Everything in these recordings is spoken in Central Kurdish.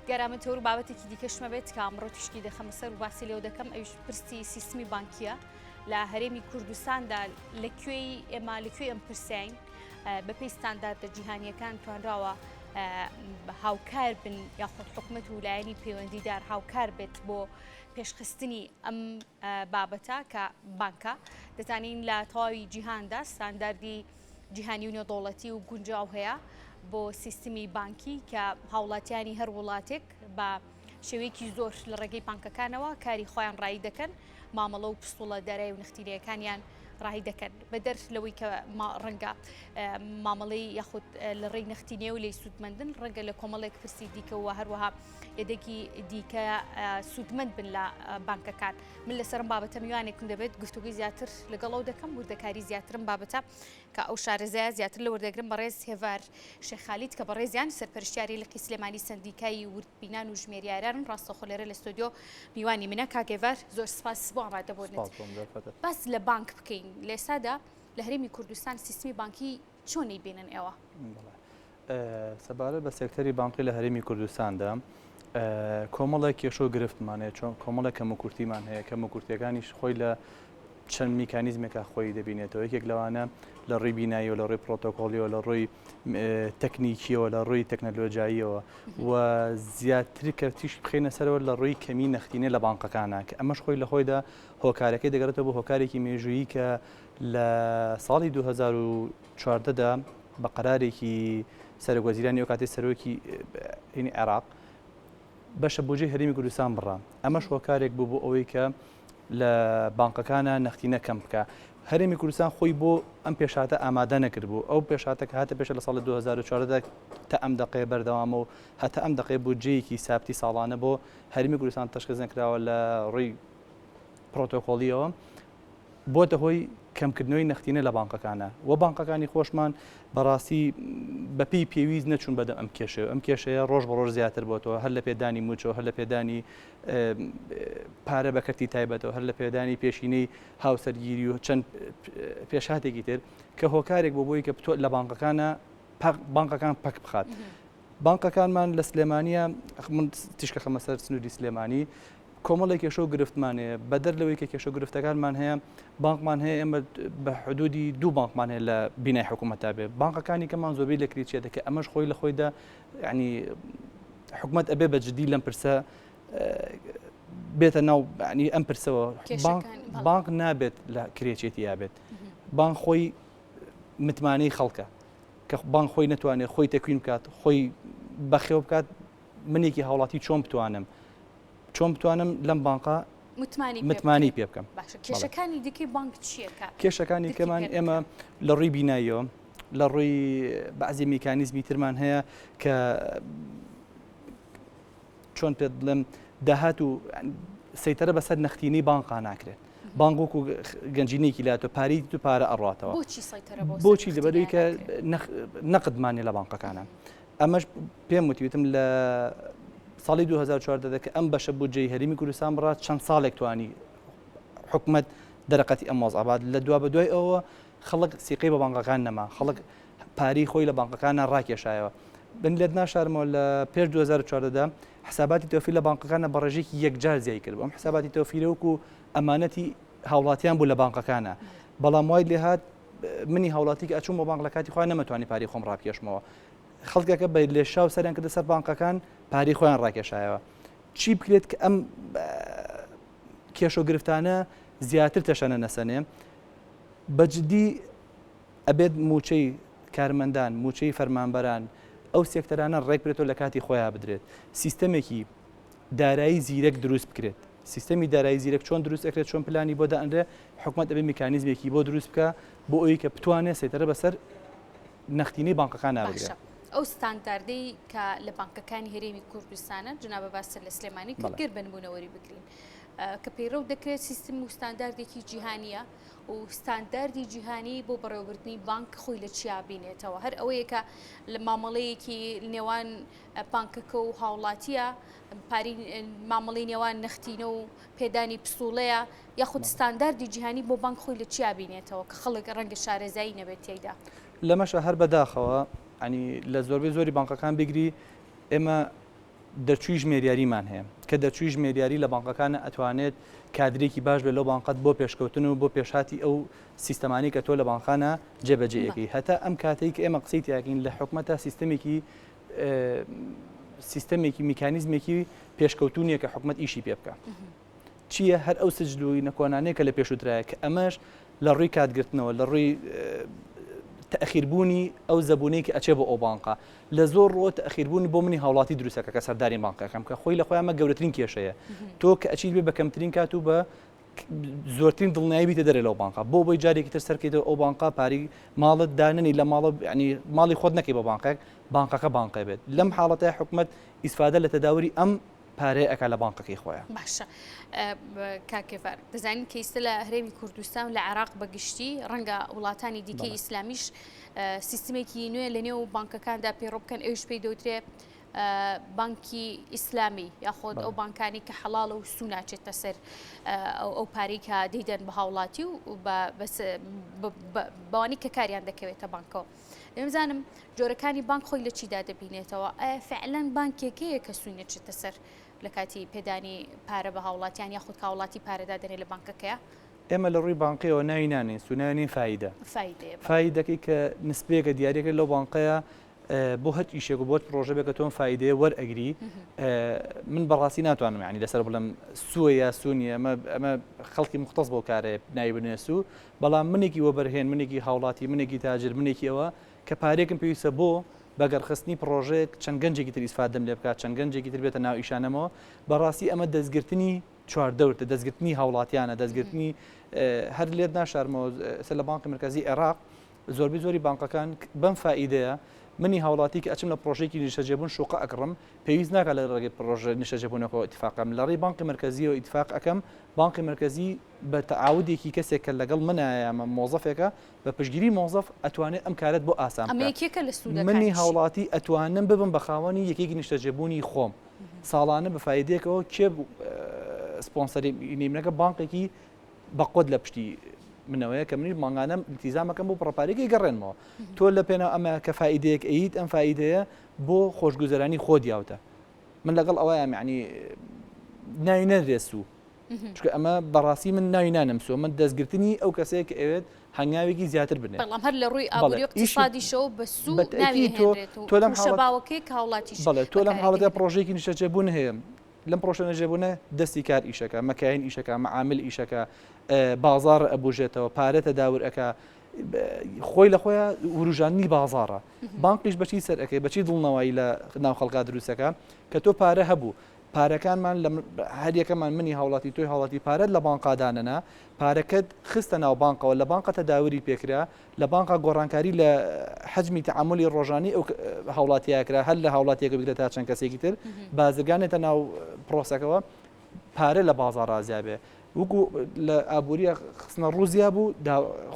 دیارە من تەور بابەتێکی دیکەشمە بێت کە ئەمڕۆ تیشکی دەخەمە سەر و باسی لێو دەکەم ئەویش پرسی سیستمی بانکیە لە هەرێمی کوردستاندا لە کوێی ئێمە لە کوێی ئەم پرسیین بەپێی ستانداردە جیهانیەکان توانراوە هاوکار بن یاخود حکومەت و لایەنی پەیوەندیدار هاوکار بێت بۆ پێشخستنی ئەم بابەتە کە بانکە دەزانین لە تەواوی جیهاندا ستانداردی جیهانی و نێودەوڵەتی و گونجاو هەیە بۆ سیستمی بانکی کە هاوڵاتیانی هەر وڵاتێک بە شێوەیەکی زۆر لە ڕێگەی بانکەکانەوە کاری خۆیان ڕایی دەکەن مامەڵە و پستوڵە دارایی و نەختینەیەکانیان ڕایی دەکەن بەدەر لەوەی کە ڕەنگە مامەڵەی یاخود لە ڕێی نەختینەیە و لێی سوودمەندن ڕەنگە لە کۆمەڵێک پرسی دیکەوە هەروەها یەدەگی دیکە سوودمەند بن لە بانکەکان من لەسەرم بابەتە میوانێکم دەبێت گفتوگوی زیاتر لەگەڵ ئەو دەکەم وردەکاری زیاترم بابەتە کە ئەو شارەزایە زیاتر لە وەردەگرم بەڕێز هێڤار شێخ خالید کە بەڕێزیان سەرپەرشتیاری لقی سلێمانی سەندیکای وردبینان و ژمێریارانن ڕاستەوخۆ لێرە لە ستۆدیۆ میوانی منە کاک هێڤار زۆر سپاس بۆ ئامادەبوونت سپاس بۆم دەرفەتت. باس لە بانک بکەین لە ئێستادا لە هەرێمی کوردستان سیستمی بانکی چۆن ئەیبینن ئێوە؟ بەڵێ سەبارەت بە سێکتەری بانقی لە هەرێمی کوردستاندا کۆمەڵێک کێشە و گرفتمان هەیە چۆن کۆمەڵێک کەموکورتیمان هەیە کەموکورتیەکانیش خۆی لە چەند میکانیزمێکا خۆی دەبینێتەوە یەکێک لەوانە لە ڕووی بیناییەوە لە ڕووی پرۆتۆکۆڵیەوە لە ڕووی تەکنیکیەوە لە ڕووی تەکنەلۆژیاییەوە و زیاتر کە تیشک بخەینە سەرەوە لە ڕووی کەمی نەختینە لە بانقەکانە کە ئەمەش خۆی لە خۆیدا هۆکارەکەی دەگەڕێتەوە بۆ هۆکارێکی مێژوویی کە لە ساڵی 2014 دا بە قەرارێکی سەرۆک وەزیرانی ئەو کاتی سەرۆکی عێراق بەشە بودجەی هەرێمی کوردستان بڕا. ئەمەش هۆکارێک بوو بۆ ئەوەی کە لە بانقەکانا نەختینە کەم بکا. هەرێمی کوردستان خۆی بۆ ئەم پێشهاتە ئامادە نەکردبوو. ئەو پێشهاتە کە هاتە پێشە لە ساڵی 2014 دا تا ئەم دەقەیە بەردەوامە و هەتا ئەم دەقەیە بودجەیەکی سابتی ساڵانە بۆ هەرێمی کوردستان تەشخیس نەکراوە لە ڕووی پرۆتۆکۆڵییەوە. بۆتە هۆی کەمکردنەوەی نەختینە لە بانقەکانە و بانقەکانی خۆشمان بەڕاستی بەپێی پێویست نەچوون بەدەم ئەم کێشەیە ئەم کێشەیە ڕۆژ بە ڕۆژ زیاتر بۆتەوە هەر لە پێدانی موچەوە هەر لە پێدانی پارە بە کەرتی تایبەتەوە هەر لە پێدانی پێشینەی هاوسەرگیری و چەند پێشهاتێکی تر کە هۆکارێک بۆ بۆی کە بتۆ لە بانقەکانە بانقەکان پەک بخات. بانقەکانمان لە سلێمانە من تیشکە خەمە سەر سنووری سلێمانی کۆمەڵێک کێشە و گرفتمان هەیە، بەدەر لەوەی کە کێشە و گرفتەکانمان هەیە، بانقمان هەیە، ئێمە بە حدودی دوو بانقمان هەیە لە بینای حکوومەتدا بێ، بانقەکانی کەمان زۆربەی لە کرێچیە دەکە، ئەمەش خۆی لە خۆیدا یعنی حکومەت ئەبێ بە جدی لەم پرسە بێتە ناو ینی ئەم پرسەوە بانق نابێت لە کرێچێتی یابێت بانق خۆی متمانەی خەڵکە کە بانق خۆی نەتوانێت خۆی تەکوین بکات خۆی بەخێو بکات منێکی هاوڵاتی چۆن بتوانم چۆن بتوانم لەم بانقە متمانەی پێ بکەم؟ باشە کێشەکانی دیکەی بانک چییە کە کێشەکانی کەمان ئێمە لە ڕووی بیناییەوە لە ڕووی بەعزی میکانیزمی ترمان هەیە کە چۆن پێت بڵێم داهات و سەیتەرە بەسەر نەختینەی بانقا ناکرێت بانک وەکو گەنجینێکی لاتۆ پارەی تو پارە ئەڕاتەوە بۆچی سەیتەرە بۆچی لەبەرەوەی کە نەقدمانێ لە بانقەکانە ئەمەش پێم وتی وتم لە ساڵی 2014 دە کە ئەم بەشە بودجەی هەرێمی کوردستان بڕا چەند ساڵێک توانی حکومەت دەرەقەتی ئەم وەزعە بات لە دوا بە دوای ئەوە خەڵک سیقەی بە بانقەکان نەما خەڵک پارەی خۆی لە بانقەکانە ڕاکێشایەوە بن لێت ناشارمەوە لە پێش 2014 دا حساباتی تۆفیر لە بانقەکانە بە ڕێژێکی یەکجار زیای کرد ئەم حساباتی تۆفیرە وەکو ئەمانەتی هاوڵاتیان بوو لە بانقەکانە بەڵام وای لێهات منی هاوڵاتی کە ئەچووم بۆ بانق لە کاتی خۆیان نەمەتوانی پارەی خۆم ڕابکێشمەوە خەڵکەکە بە لێشاو سەریان کردە سەر بانقەکان پارەی خۆیان ڕاکێشایەوە چی بکرێت کە ئەم کێشە و گرفتانە زیاتر تەشەنە نەسەنێ بە جدی ئەبێت موچەی کارمەندان موچەی فەرمانبەران ئەو سێکتەرانە ڕێک بێتەوە لە کاتی خۆیان بدرێت سیستەمێکی دارایی زیرەک دروست بکرێت سیستەمی دارایی زیرەک چۆن دروست ئەکرێت چۆن پلانی بۆ دائەنرێ حکومەت ئەبێ میکانیزمێکی بۆ دروست بکا بۆ ئەوی کە بتوانێت سەیتەرە بەسەر نەختینەی بانقەکان نابگرێت. باشە ئەو ستانداردەی کە لە بانکەکانی هەرێمی کوردستانە جنابە باست لە سلێمانی کرد گەر بە نموونە وەری بگرین کە پەیڕەو دەکرێت سیستم و ستانداردێکی جیهانیە و ستانداردی جیهانی بۆ بەڕێوەبردنی بانک خۆی لە چیا بینێتەوە هەر ئەوەیە کە لە مامەڵەیەکی نێوان بانکەکە و هاوڵاتیە پارەی مامەڵەی نێوان نەختینە و پێدانی پسوڵەیە یاخود ستانداردی جیهانی بۆ بانک خۆی لە چیا بینێتەوە کە خەڵک ڕەنگە شارەزایی نەبێت تێیدا؟ لەمەشا هەر بەداخەوە ینی لە زۆربەی زۆری بانقەکان بگری ئێمە. دەرچووی ژمێریاریمان هەیە کە دەرچووی ژمێریاری لە بانقەکانە ئەتوانێت کادرێکی باش بێت لەو بانقەت بۆ پێشکەوتن و بۆ پێشهاتی ئەو سیستەمانەی کە تۆ لە بانقانە جێبەجێ ئەکەی هەتا ئەم کاتەی کە ئێمە قسەی تیاکەین لە حکومەتە سیستەمێکی سیستەمێکی میکانیزمێکی پێشکەوتوو نییە کە حکومەت ئیشی پێ بکە چییە هەر ئەو سجلوی نەکۆنانەیە کە لە پێشووترایە کە ئەمەش لە ڕووی کاتگرتنەوە لە ڕووی تەخیربوونی ئەو زەبوونەی کە ئەچێ بۆ ئەو بانقا لە زۆر ڕۆ تەخیربوونی بۆ منی هاوڵاتی دروستەکە کە سەرداری بانقەکەم کە خۆی لە خۆیانمە گەورەترین کێشەیە تۆ کە ئەچیت بێ بە کەمترین کات و بە زۆرترین دڵنیایی بیتە دەرێ لەو بانقا بۆ بۆی جارێکی تر سەرکەیتەوە ئەو بانقا پاری ماڵت داننی لە ماڵە ینی ماڵی خۆت نەکەی بە بانقێک بانقەکە بانقێ بێت لەم حاڵەتە حکومت ئیسفادە لە تەداوری ئەم پارەیە ئەکا لە بانقەکەی خۆیان. باشە کاک کێڤار دەزانین کە ئیستا لە هەرێمی کوردستان و لە عێراق بە گشتی ڕەنگە وڵاتانی دیکەی ئیسلامیش سیستمێکی نوێ لە نێو بانکەکاندا پەیڕەو بکەن ئەویش پێی دەوترێ بانکی ئیسلامی یاخۆد ئەو بانکانی کە حەڵاڵە و سوو ناچێتە سەر ئەو پارەی کە دەیدەن بە هاوڵاتی و بەوانی کە کاریان دەکەوێتە بانکەوە. دەمزانم جۆرەکانی بانک خۆی لە چیدا دەبینێتەوە ئایا فعلەن بانکێک هەیە کە سووی نەچێتە سەر لە کاتی پێدانی پارە بە هاوڵاتیان یاخود کە هاوڵاتی پارەدا دەنێ لە بانکەکەیە؟ ئێمە لە ڕووی بانقیەوە ناوی نانێین سوو ناوی نێین فایدە. فایدەیە بەڵێ. فایدەکەی کە نسبەیەکە دیاریەکە لەو بانقەیە بۆ هەر ئیشێک و بۆ هەر پڕۆژە بێت کە تۆ ئەم فایدەیە وەرئەگری من بەڕاستی ناتوانم یانی لەسەر بڵێم سووە یا سوو نییە ئەمە ئەمە خەڵکی مختص بۆ کارەیە ناوی بنێ سوو بەڵام منێکی وەبەرهێن منێکی هاوڵاتی منێکی تاجر منێکی ئەوە کە پارێکم پێویستە بۆ بەگەڕخستنی پڕۆژەیەک چەند گەنجێکی تر ئیسفادەم لێ بکات چەند گەنجێکی تر بێتە ناو ئیشانەمەوە بەڕاستی ئەمە دەستگرتنی چواردەورتە دەستگرتنی هاوڵاتیانە دەستگرتنی هەر لێت ناشارمەوە ئێستا لە بانقی مرکزی عێراق زۆربەی زۆری بانقەکان بەم فائیدەیە منی هاوڵاتی کە ئەچم لە پرۆژەیەکی نیشتەجێبوون شوقە ئەکڕم پێویست ناکات لە ڕێگەی پرۆژە نیشتەجێبوونەکەوە ئیتفاقم لە ڕێی بانقی مرکزیەوە ئیتفاق ئەکەم بانقی مرکزی بە تەعاودێکی کەسێک کە لەگەڵ منایە ئەمە مۆزەفێکە بە پشتگیری مۆزەف ئەتوانێت ئەم کارەت بۆ ئاسان ئەمە بکات یەکێکە لە منی سوودەکانیشی. هاوڵاتی ئەتوانم ببم بە خاوەنی یەکێکی نیشتەجێبوونی خۆم ساڵانە بە فایدەیەکەوە کێ سپۆنسەری منەکە بانقێکی بەقوت لە پشتی منەوەیە کە منیش مانگانە التیزامەکەم بۆ پڕپارێکی گەڕێنمەوە تۆ لە پێناو ئەمە کە فائیدەیەک ئەیت ئەم فائیدەیە بۆ خۆشگوزەرانی خۆت یاوتە من لەگەڵ ئەوەیان یعنی ناوی نەنرێ سوو چونکە ئەمە بەڕاستی من ناوی نانم سوو من دەستگرتنی ئەو کەسەیە کە ئەوێت هەنگاوێکی زیاتر بنێت بەڵام هەر لە ڕووی ئابووری و اقتصادیشەوە بە سوو ناوی تۆ ئەهێنرێت و تۆ لەم تووشە حاڵەت باوەکەی کە هاوڵاتیش بەڵێ تۆ لەم بەکاری حاڵەتە دەهێنێت. پڕۆژەیەکی نیشتەجێبوون هەیە لەم پڕۆژە نیشتەجێبوونە دەستی کار ئیشەکە مەکاین ئیشەکە مەعامل ئیشەکە بازاڕ ئەبوژێتەوە پارە تەداور ئەکا خۆی لە خۆیان وروژاندنی بازاڕە بانقیش بەچی سەر ئەەکەی بەچی دڵنەوایی لە ناو خەڵکا دروستەکە کە تۆ پارە هەبوو پارەکانمان لە هەریەکەمان منی هاوڵاتی تۆی هاوڵاتی پارەت لە بانقا دانەنا پارەکەت خستە ناو بانقەوە لە بانقە تەداوری پێکرا لە بانقا گۆڕانکاری لە حەجمی تەعامولی ڕۆژانی ئەو هاوڵاتیە کرا هەر لە هاوڵاتیەکە بگرە تا چەند کەسێکی تر بازرگانێتە ناو پرۆسەکەوە پارە لە بازاڕ زیا بێ وەکو لە ئابووریە خستنە ڕوو زیا بوو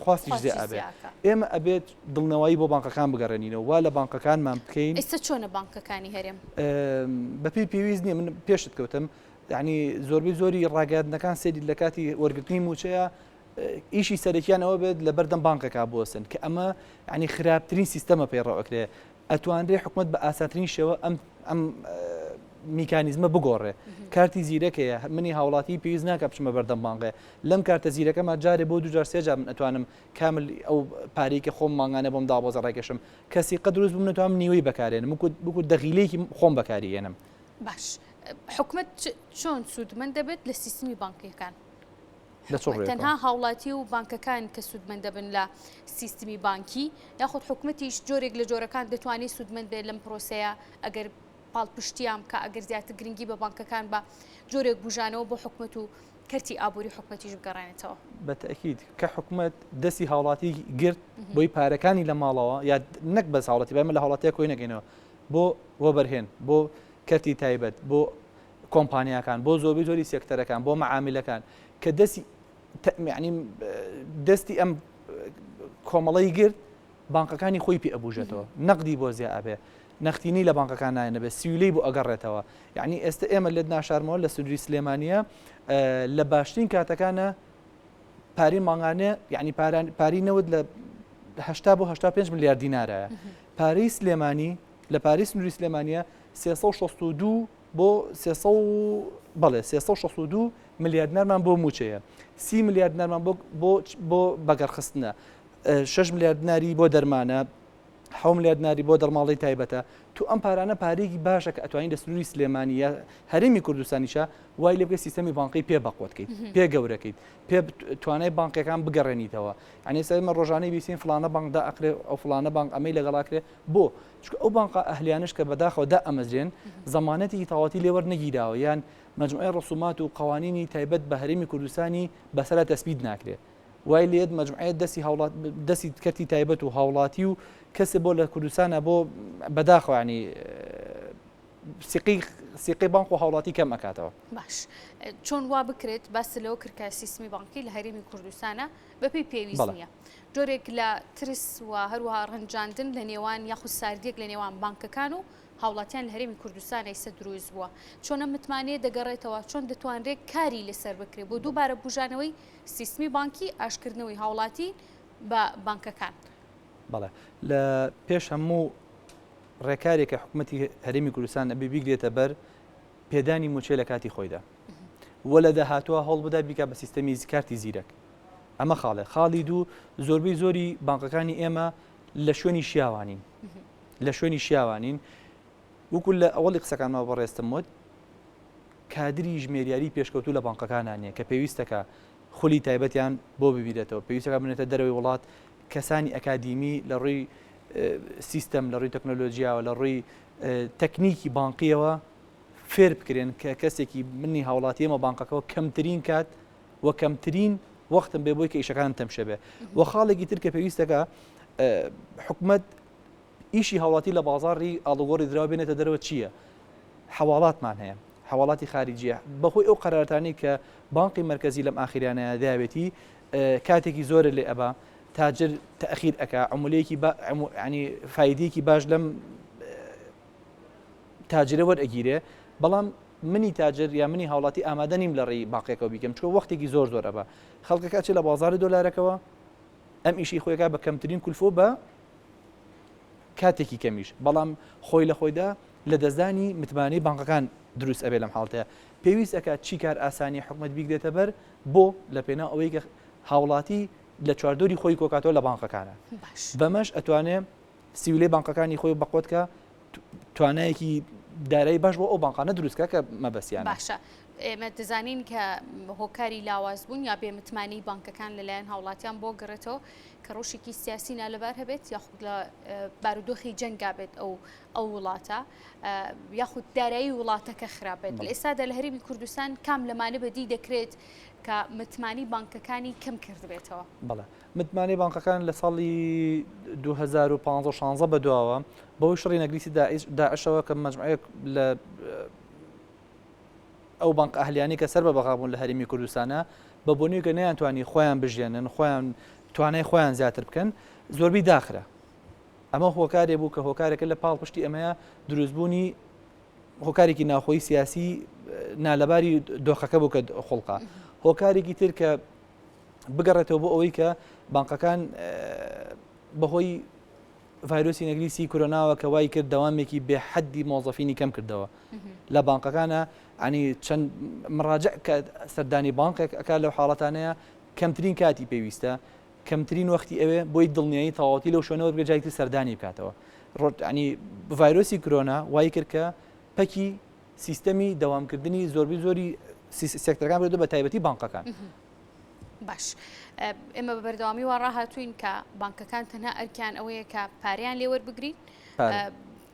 خواستیش زیا ئەبێ ئێمە ئەبێت دڵنەوایی بۆ بانقەکان بگەڕێنینەوە وا لە بانقەکانمان بکەین. ئێستا چۆنە بانکەکانی هەرێم؟ بەپێی پێویست نییە من پێشت کەوتم یعنی زۆربەی زۆری ڕاگەیاندنەکان سەیری لە کاتی وەرگرتنی مووچەیە ئیشی سەرەکیان ئەوە بێت لە بەردەم بانقێکا بوەستن کە ئەمە یعنی خراپترین سیستەمە پەیڕەو ئەکرێ ئەتوانرێ حکومەت بە ئاسانترین شێوە ئەم ئەم میکانیزمە بگۆڕێ کارتی زیرەکەیە منی هاوڵاتی پێویست ناکە بچمە بەردەم بانقێ لەم کارتە زیرەکەمە جارێ بۆ دوجار سێجار من ئەتوانم کامل ئەو پارەی کە خۆم مانگانە بۆم دابەزە ڕێکێشم کەسی قە دروست بووم نەتوانم نیوەی بەکارێنم وەکو دەغیلەیەکی خۆم بەکاری هێنم. باش حکومەت چۆن سوودمەند دەبێت لە سیستمی بانکیەکان؟ لە چ ڕوویەکەوە؟ تەنها هاوڵاتی و بانکەکان کە سوودمەند دەبن لە سیستمی بانکی یاخود حکومەتیش جۆرێک لە جۆرەکان دەتوانێت سوودمەند بێت لەم پرۆسەیە ئەگەر پاڵپشتیان بکە ئەگەر زیاتر گرنگی بە بانکەکان بە جۆرێک بوژانەوە بۆ حکومەت و کەرتی ئابووری حکومەتیش بگەڕێنێتەوە. بە تەئکید کە حکومەت دەستی هاوڵاتی گرت بۆی پارەکانی لە ماڵەوە یا نەک بەس هاوڵاتی با ئێمە لە هاوڵاتیە کۆی نەکەینەوە بۆ وەبەرهێن بۆ کەرتی تایبەت بۆ کۆمپانیاکان بۆ زۆربەی زۆری سێکتەرەکان بۆ مەعامیلەکان کە دەستی یعنی دەستی ئەم کۆمەڵەی گرت بانقەکانی خۆی پێ ئەبوژێتەوە نەقدی بۆ زیا ئەبێ نەختینەی لە بانقەکان نایەنەبێ سیولەی بۆ ئەگەڕێتەوە یعنی ئێستا ئێمە لێت ناشارمەوە لە سنووری سلێمانیە لە باشترین کاتەکانە پارەی مانگانە یعنی پارەی نەوت لە 80 بۆ 85 ملیار دینارە پارەی سلێمانی لە پارەی سنووری سلێمانیە 362 بۆ 300 بەڵێ 362 ملیار دینارمان بۆ مووچەیە، 30 ملیار دینارمان بۆ بۆ بۆ بەگەڕخستنە، 6 ملیار دیناری بۆ دەرمانە، 7 ملیار دیناری بۆ دەرماڵەی تایبەتە. تو ئەم پارانە پارەیەکی باشە کە ئەتوانی لە سنووری سلێمانی یا هەرێمی کوردستانیشە وای لێ بکەیت سیستەمی بانقی پێ بەقوەت کەیت، پێ گەورەکەیت، پێ توانای بانقیەکان بگەڕێنیتەوە. یعنی ئێستا ئێمە ڕۆژانەی بیستین فڵانە بانق دائەخرێ ئەو فڵانە بانق ئەمەی لەگەڵاکرێ بۆ؟ چونکە ئەو بانقە ئەهلیانەش کە بەداخەوە دائەمەزرێن زەمانەتێکی تەواوەتی لێ وەرنەگیراوە یان مەجموعەی ڕسومات و قوانینی تایبەت بە هەرێمی کوردستانی بەسەرا تەسبیت ناکرێ وای لێت مەجموعەیە دەستی هاوڵات دەستی کەرتی تایبەت و هاوڵاتی و کەسێ بۆ لە کوردستانە بۆ بەداخەوە ینی سیقی سیقی بانق و هاوڵاتی کەم ئەکاتەوە. باش چۆن وا بکرێت باست لەوە کرد کە سیستمی بانقی لە هەرێمی کوردستانە بەپێی پێویست نییە جۆرێک لە ترس و هەروەها ڕەنجاندن لە نێوان یاخود ساردیەک لە نێوان بانکەکان و هاوڵاتیان لە هەرێمی کوردستان ئیسە دروست بووە چۆن ئەم متمانەیە دەگەڕێتەوە چۆن دەتوانرێت کاری لەسەر بکرێت بۆ دووبارە بوژانەوەی سیستمی بانکی ئاشکردنەوەی هاوڵاتی بە بانکەکان؟ بەڵێ لە پێش هەموو ڕێکارێک کە حکوومەتی هەرێمی کوردستان ئەبێ بیگرێتە بەر پێدانی مووچەی لە کاتی خۆیدا و لە داهاتووە هەوڵ بدا بیکا بە سیستەمی کارتی زیرەک ئەمە خاڵێ خاڵی دوو زۆربەی زۆری بانقەکانی ئێمە لە شوێنی شیاوانین لە شوێنی شیاوانین وەکو لە ئەوەڵی قسەکانمەوە بەڕێزتم وت کادری ژمێریاری پێشکەوتوو لە بانقەکانە نیە کە پێویستەکە خولی تایبەتیان بۆ ببیرێتەوە پێویستەکە بنێتە دەرەوەی وڵات کەسانی ئەکادیمی لە ڕووی سیستەم لە ڕووی تەکنۆلۆژیاوە لە ڕووی تەکنیکی بانقیەوە فێر بکرێن کە کەسێکی منی هاوڵاتی ئێمە بانقەکەەوە کەمترین کات و کەمترین وەختم بێ بۆی کە ئیشەکان تەمشە بێ و خاڵێکی تر کە پێویستەکە حکومت ئیشی هاوڵاتی لە بازاڕی ئاڵوگۆڕی دراو بێنێتە دەرەوە چییە؟ حەواڵاتمان هەیە حەواڵاتی خارجیە بەهۆی ئەو قەرارەتانەی کە بانقی مەرکەزی لەم ئاخیرانەیە داوێتی کاتێکی زۆرە لێ ئەبا تاجر تەخیر ئەکا عمولەیەکی ینی فیدەیەکی باش لەم تاجرە وەرئەگیرێ بەڵام منی تاجر یا منی هاوڵاتی ئامادە نیم لە ڕێی باقیەکەەوە بیکەم چکە وەختێکی زۆر زۆر ئەبا خەڵکەکە چێ لە بازاری دۆلارەکەەوە ئەم ئیشی خۆیەکە بە کەمترین کولفۆ بە کاتێکی کەمیش بەڵام خۆی لە خۆیدا لە دەستدانی متمانەی بانقەکان دروست ئەبێ لەم حاڵتەیە پێویست ئەکات چی کار ئاسانی حکومت بیگرێتە بەر بۆ لە پێناو ئەوەی کە هاوڵاتی لە چواردۆری خۆی کۆکاتەوە لە بانقەکانە بەمەش ئەتوانێ سیولەی بانقەکانی خۆی بەقوت کە توانایەکی دارایی باش بۆ ئەو بانقانە دروستکە کە مەبەستیان باشە ئێمە دەزانین کە هۆکاری لاوازبوون یا بێمتمانەی بانکەکان لەلایەن هاوڵاتیان بۆ گەڕێتەوە کە ڕەوشێکی سیاسی نالەبار هەبێت یاخود لە بارودۆخی جەنگا بێت ئەو ئەو وڵاتە یاخود دارایی وڵاتەکە خراپ بێت لە ئێستادا لە هەرێمی کوردستان کام لەمانە بەدی دەکرێت کە متمانی بانکەکانی کەم کردبێتەوە؟ بەڵێ متمانەی بانقەکان لە ساڵی 2015 16 بە دواوە بەهۆی شەڕی نەگریسی داعشەوە کە مەجموعەیەک لە ئەو بانقە ئەهلیانەی کە سەر بە بەغا بوون لە هەرێمی کوردستانە بە بۆنەی کە نەیانتوانی خۆیان بژێنن خۆیان توانای خۆیان زیاتر بکەن زۆربەی داخرا ئەمە هۆکارێ بوو کە هۆکارێکە لە پاڵپشتی ئەمەیە دروستبوونی هۆکارێکی ناوخۆی سیاسی نالەباری دۆخەکە بوو کە خوڵقا هۆکارێکی تر کە بگەڕێتەوە بۆ ئەوەی کە بانقەکان بەهۆی ڤایرۆسی نەگریسی کۆرۆناوە کە وای کرد دەوامێکی بێ حەدی مۆزەفینی کەم کردەوە لە بانقەکانە ئەنی چەند مراجع کە سەردانی بانقێک ئەک لەو حاڵەتانەیە کەمترین کاتی پێویستە کەمترین وەختی ئەوێ بۆی دڵنیایی تەواوەتی لەو شوێنەوە بگە جایتر سەردانی بکاتەوە ڕۆتانی ڤایرۆسی کرۆنا وای کرد کە پەکی سیستەمی دەوامکردنی زۆربەی زۆری سێکتەرەکان بردو بە تایبەتی بانقەکان. باش ئێمە بە بەردەوامی وا ڕاهاتوین کە بانکەکان تەنها ئەرکیان ئەوەیە کە پاریان لێوەربگرین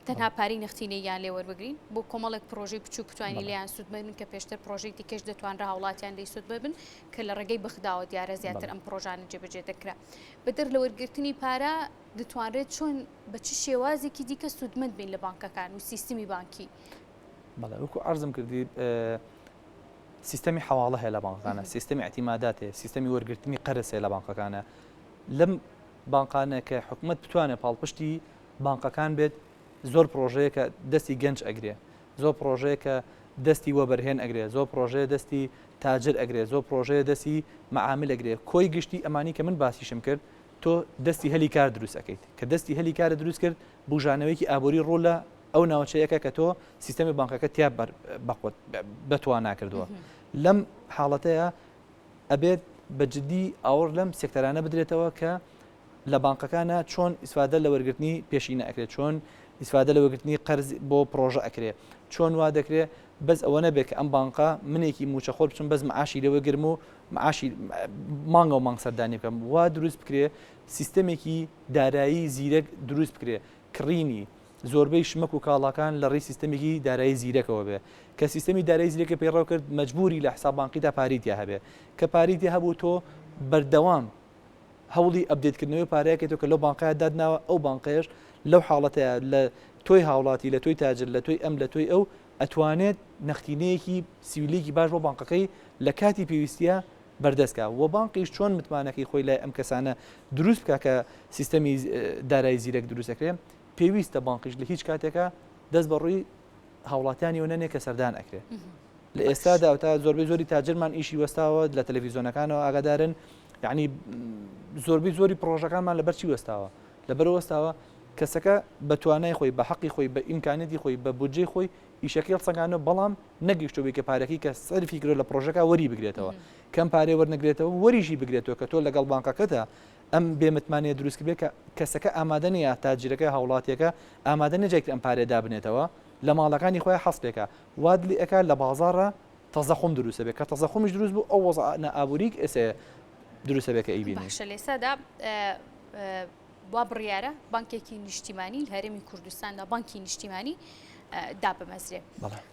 تەنها پارەی نەختینەیان لێ وەربگرین بۆ کۆمەڵێک پرۆژەی بچووک بتوانین لێیان سوودمەند بن کە پێشتر پرۆژەی دیکەش دەتوانرا هاوڵاتیان لێی سوودمەند بن کە لە ڕێگەی بەغداوە دیارە زیاتر ئەم پرۆژانە جێبەجێ دەکرا بەدەر لە وەرگرتنی پارە دەتوانرێت چۆن بە چ شێوازێکی دیکە سوودمەند بین لە بانکەکان و سیستمی بانکی؟ بەڵێ وەکو عەرزم کردی سیستەمی حەواڵە هەیە لە بانکەکانە سیستەمی ئیعتیمادات هەیە سیستەمی وەرگرتنی قەرز هەیە لە بانکەکانە لەم بانقانە کە حکومت بتوانێت پاڵپشتی بانقەکان بێت زۆر پڕۆژەیە کە دەستی گەنج ئەگرێ زۆر پڕۆژەیە کە دەستی وەبەرهێن ئەگرێ زۆر پڕۆژەیە دەستی تاجر ئەگرێ زۆر پڕۆژەیە دەستی مەعامل ئەگرێ کۆی گشتی ئەمانی کە من باسیشم کرد تۆ دەستی هەلی کار دروست ئەکەیت کە دەستی هەلی کارە دروست کرد بوژانەوەیەکی ئابووری ڕوو لە. ئەو ناوچەیەکە کە تۆ سیستەمی بانقەکە تیا بەقوت بەتوانا کردووە لەم حاڵەتەیە ئەبێت بە جدی ئاوڕ لەم سێکتەرانە بدرێتەوە کە لە بانقەکانە چۆن ئیسفادە لە وەرگرتنی پێشینە ئەکرێت چۆن ئیسفادە لە وەرگرتنی قەرز بۆ پرۆژە ئەکرێ چۆن وا دەکرێ بەس ئەوە نەبێت کە ئەم بانقە منێکی موچەخۆر بچم بەس معاشی لێوە گرم و معاشی مانگە و مانگ سەردانی بکەم وا دروست بکرێ سیستەمێکی دارایی زیرەک دروست بکرێ کڕینی زۆربەی شمەک و کاڵاکان لە ڕێی سیستەمێکی دارایی زیرەکەوە بێ. کە سیستەمی دارایی زیرەکە پەیڕەو کرد مەجبوری لە حساب بانقیدا پارەی تیا هەبێ. کە پارەی تیا هەبوو تۆ بەردەوام هەوڵی update کردنەوەی پارەیەکەی تۆ کە لەو بانقەیە دادناوە ئەو بانقەیەش لەو حاڵەتەیە لە تۆی هاوڵاتی لە تۆی تاجر لە تۆی ئەم لە تۆی ئەو ئەتوانێت نەختینەیەکی سیویلێکی باش بۆ بانقەکەی لە کاتی پێویستیە بەردەست کا و بانقیش چۆن متمانەکەی خۆی لای ئەم کەسانە دروست بکا کە سیستەمی دارایی زیرەک دروست ئەکرێ پێویستە بانقیش لە هیچ کاتێکا دەست بە ڕووی هاوڵاتیانیەوە نەنێ کە سەردان ئەکرێ لە ئێستادا تا زۆربەی زۆری تاجرمان ئیشی وەستاوە لە تەلەڤیزیۆنەکانەوە ئاگادارن یعنی زۆربەی زۆری پرۆژەکانمان لەبەر چی وەستاوە لەبەر وەستاوە کەسەکە بە توانای خۆی بە حەقی خۆی بە ئیمکانیەتی خۆی بە بودجەی خۆی ئیشەکەی هەڵسەنگاندوە بەڵام نەگەیشتوە بەوەی کە پارەکەی کە سەرفی کردوە لە پڕۆژەکە وەری بگرێتەوە کەم پارەی وەرنەگرێتەوە وەریشی بگرێتەوە کە تۆ لەگەڵ بانقەکەتە ئەم بێ متمانەیە دروست کردبێت کە کەسەکە ئامادە نییە تاجرەکە هاوڵاتیەکە ئامادە نییە جارێکی تر ئەم پارەیە دابنێتەوە لە ماڵەکانی خۆیان حەسپێکە وات لێ ئەکا لە بازاڕە تەزەخوم دروست بێت کە تەزەخومیش دروست بوو ئەو وەزعە نائابووریک ئێسێ دروست بێت کە ئەیبینین. باشە لێسادا وا بڕیارە بانکێکی نیشتیمانی لە هەرێمی کوردستاندا بانکی نیشتیمانی دابمەزرێ.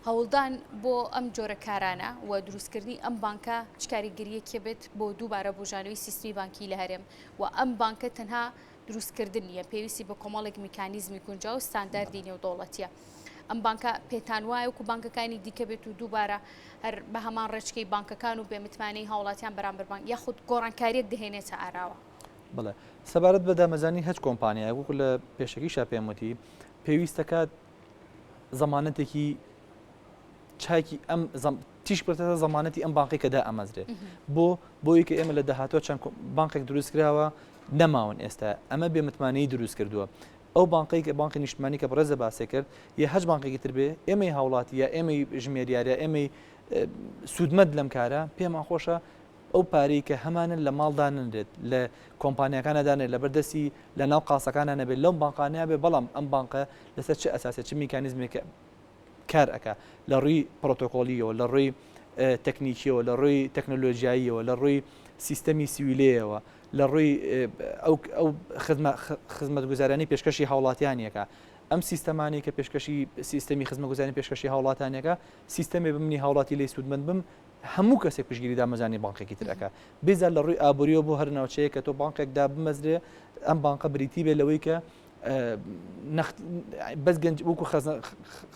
هەوڵدان بۆ ئەم جۆرە کارانە و دروستکردنی ئەم بانکە چ کاریگەریەکی بێت بۆ دووبارە بژانەوەی سیستمی بانکی لە هەرێم و ئەم بانکە تەنها دروستکردن نییە پێویستی بە کۆمەڵێک میکانیزمی گونجاو و ستانداردی نێودەوڵەتیە. ئەم بانکە پێتان وایە وەکو بانکەکانی دیکە بێت و دووبارە هەر بە هەمان ڕێچکەی بانکەکان و بێمتمانەی هاوڵاتیان بەرامبەر بانک یاخود گۆڕانکاریەک دەهێنێتە ئاراوە؟ بەڵێ سەبارەت بە دامەزرانی هەچ کۆمپانیایەک وەکو لە پێشەکیشا پێم وتی پێویستەکات زەمانەتێکی چاکی ئەم تیش بکرێتە زەمانەتی ئەم بانقی کە دائەمەزرێت بۆ بۆی کە ئێمە لە داهاتوە چەند بانقێک دروست کراوە نەماون ئێستا ئەمە بێ متمانەی دروست کردووە ئەو بانقی کە بانقی نیشتمانی کە بەڕێزە باسێ کرد یە هەچ بانقێکی تر بێ ئێمەی هاوڵاتی یا ئێمەی ژمێریارە ئێمەی سوودمەند لەم کارە پێمان خۆشە ئەو پارەی کە هەمانە لە ماڵ دانەنرێت، لە کۆمپانیاکانا دانرێت، لەبەر دەستی لە ناو قاسەکانا نەبێت، لەم بانقانەیا بێت، بەڵام ئەم بانقە لەسەر چ ئەساسێک، چ میکانیزمێک کار ئەکا، لە ڕووی پرۆتۆکۆلییەوە، لە ڕووی تەکنیکییەوە، لە ڕووی تەکنەلۆژیاییەوە، لە ڕووی سیستەمی سیویلەیەوە، لە ڕووی ئەو ئەو خزمەتگوزاریانەی پێشکەشی هاوڵاتیانی ئەکا. ئەم سیستەمانەی کە پێشکەشی سیستەمی خزمەتگوزاری پێشکەشی هاوڵاتیانی ئەکا، سیستەمێ بە منی هاوڵاتی لێی سوودمەند بم، هەموو کەسێک پشتگیری دامەزرانی بانقێکی تر ئەکا بێزار لە ڕووی ئابووریەوە بۆ هەر ناوچەیە کە تۆ بانقێک دابمەزرێ ئەم بانقە بریتی بێ لەوەی کە بەس گەنج وەکو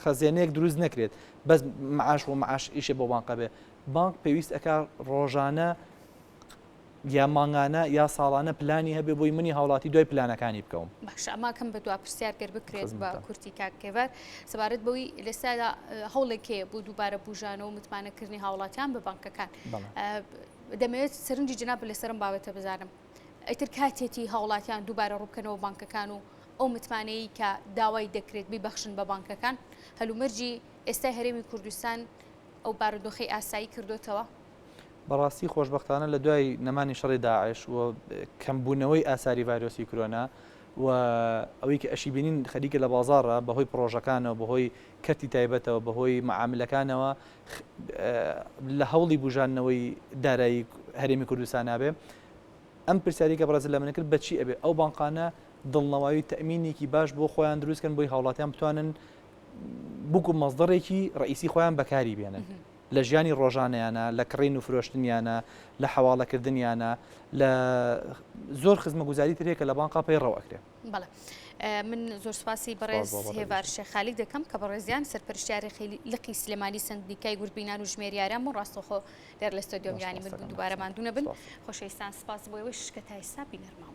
خەزێنەیەک دروست نەکرێت بەس معاش و معاش ئیشێ بۆ بانقە بێ بانک پێویست ئەکا ڕۆژانە یا مانگانە یا ساڵانە پلانی هەبێ بۆی منی هاوڵاتی دوای پلانەکانی بکەوم. باشە ئەمە کەم بە دوا پرسیار گەر بکرێت بە کورتی کاک کێڤەر سەبارەت بەوەی لەسادا هەوڵێک هەیە بۆ دووبارە بوژانەوە و متمانەکردنی هاوڵاتیان بە بانکەکان دەمەوێت سەرنجی جناب لەسەرم بابەتە بزانم ئیتر کاتێتی هاوڵاتیان دووبارە ڕووبکەنەوە بانکەکان و ئەو متمانەیە کە داوای دەکرێت بیبەخشن بە بانکەکان هەلومەرجی ئێستای هەرێمی کوردستان ئەو بارودۆخەی ئاسایی کردوتەوە؟ بەڕاستی خۆشبەختانە لە دوای نەمانی شەڕی داعش و کەمبوونەوەی ئاساری ڤایرۆسی کرۆنا و ئەوەی کە ئەشی بینین خەریکە لە بازاڕە بەهۆی پڕۆژەکانەوە بەهۆی کەرتی تایبەتەوە بەهۆی معاملەکانەوە لە هەوڵی بژاندنەوەی دارایی هەرێمی کوردستان نابێ ئەم پرسیاری کە بەڕێز لە من کرد بەچی ئەبێ ئەو بانقانە دڵنەوایی تەمینێکی باش بۆ خۆیان دروستکەن بۆی هاوڵاتیان بتوانن بووک و مەزدەرێکی ڕئیسی خۆیان بەکاری بێنن. لە ژیانی ڕۆژانەیانا، لە کڕین و فرۆشتنیانا، لە حەواڵەکردنیانا، لە زۆر خزمەگوزاری تر هەیە کە لە بانقا پەیڕەو ئەکرێ. بەڵێ. من زۆر سوپاسی بەڕێز هێڤار شێخ خالید دەکەم کە بەڕێزیان سەرپەرشتیاری لقی سلێمانی سەندیکای وردبینان و ژمێریاران بوون ڕاستەوخۆ لێرە لە ستۆدیۆم یانی من بوون دووبارە ماندوو نەبن. خۆشەویستان سپاس بۆ ئێوەش کە تا ئێستا بینەرمان بوون.